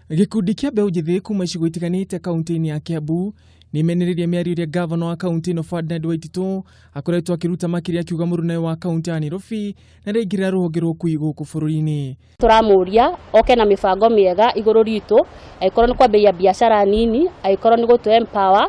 Gĩkundi kĩa mbeũ njĩthĩ kuma icigo itiganĩte kaunti-inĩ ya Kiambu nĩmenereirie mĩario ĩrĩa gavana wa kaunti ĩno Ferdinand Waititu akoretwo akĩruta makĩria akiuga mũruna wa kaunti ya Nairobi na araingĩrĩra rũhonge rwa ũkui gũkũ bũrũri-inĩ. Tũramũria oke na mĩbango mĩega igũrũ ritũ, angĩkorwo nĩ kwambĩrĩria biacara nini, angĩkorwo nĩ gũtũ empower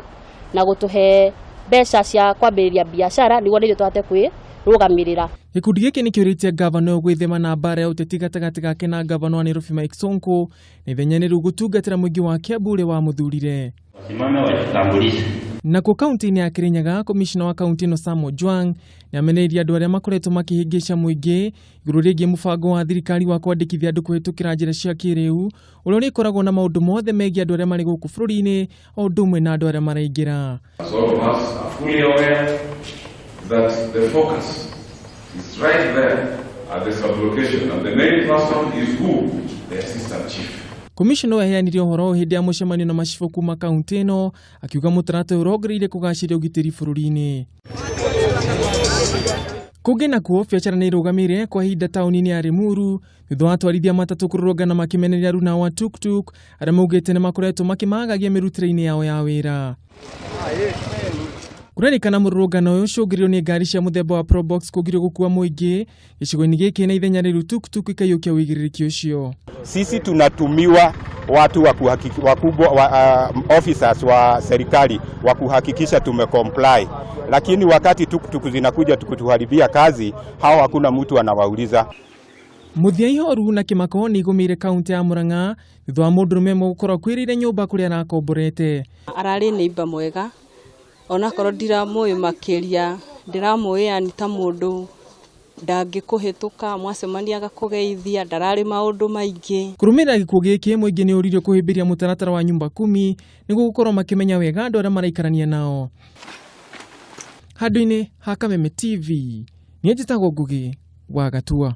na gũtũhe mbeca cia kwambĩrĩria biacara nĩguo nithuĩ tũhote kwĩrũgamĩrĩra. Gĩkundi gĩkĩ nĩkĩũrĩtie gavana ũyũ gwĩthema na mbara ya ũteti gatagatĩ gake na gavana wa Nairobi Mike Sonko na ithenya rĩu gũtungatĩra mũingĩ wa Kiambu ũrĩa wamũthurire. Wasimame wajitambulishe. Nakuo kaunti-inĩ ya Kirinyaga, komishona wa kaunti ĩno Sam Ojwang nĩamenereirie andũ arĩa makoretwo makĩhĩngĩca mũingĩ igũrũ rĩgiĩ mũbango wa thirikari wa kwandĩkithia andũ kũhĩtũkĩra njĩra cia kĩrĩu ũrĩa ũrĩkoragwo na maũndũ mothe megiĩ andũ arĩa marĩ gũkũ bũrũri-inĩ o ũndũ ũmwe na andũ arĩa maraingĩra. As all of us are fully aware that the focus is right there at the sublocation, and the main person is who? The assistant chief. Komishona ũyũ aheanire ũhoro ũyũ hĩndĩ ya mũcemanio na macibũ kuma kaunti ĩno akiuga mũtaratara ũyũ ũrongoreirie kũgacĩria ũgitĩri bũrũri-inĩ. Kũngĩ nakuo biacara nĩ irũgamire kwa ihinda taũni-inĩ ya Limuru thutha wa atwarithia matatũ kũrũrũngana makĩmenereria aruna wa tuktuk arĩa maugĩte nĩ makoretwo makĩmagagia mĩrutĩre-inĩ yao ya wĩra. Kũrerĩkana mũrũrũngano ũyũ ũcũngĩrĩirio nĩ ngari cia mũthemba wa Probox kũgirio gũkua mũingĩ gĩcigo-inĩ gĩkĩ na ithenya rĩru tuktuk ikaiyũkia ũigĩrĩrĩki ũcio. Sisi tunatumiwa watu wa wakubwa wa, officers wa serikali wa kuhakikisha tumecomply, lakini wakati tuktuk zinakuja kutuharibia kazi, hao hakuna mtu anawauliza. Mũthia ihoru na kĩmako nĩ igũmĩire kaunti ya Murang'a thutha wa mũndũrũme ũmwe gũkorwo akuĩrĩire nyũmba kũrĩa arakomborete. Ararĩ neighbor mwega, onakorwo ndiramũĩ makĩria, ndĩramũĩ yani ta mũndũ ndangĩkũhĩtũka, mwacemania agakũgeithia, ndararĩ maũndũ maingĩ. Kũrũmĩrĩra gĩkuũ gĩkĩ mũingĩ nĩ ũririo kũhĩmbĩria mũtaratara wa nyumba kumi nĩguo gũkorwo makĩmenya wega andũ arĩa maraikarania nao. Handũ-inĩ ha Kameme TV, niĩ njĩtagwo Ngugi wa Gatua.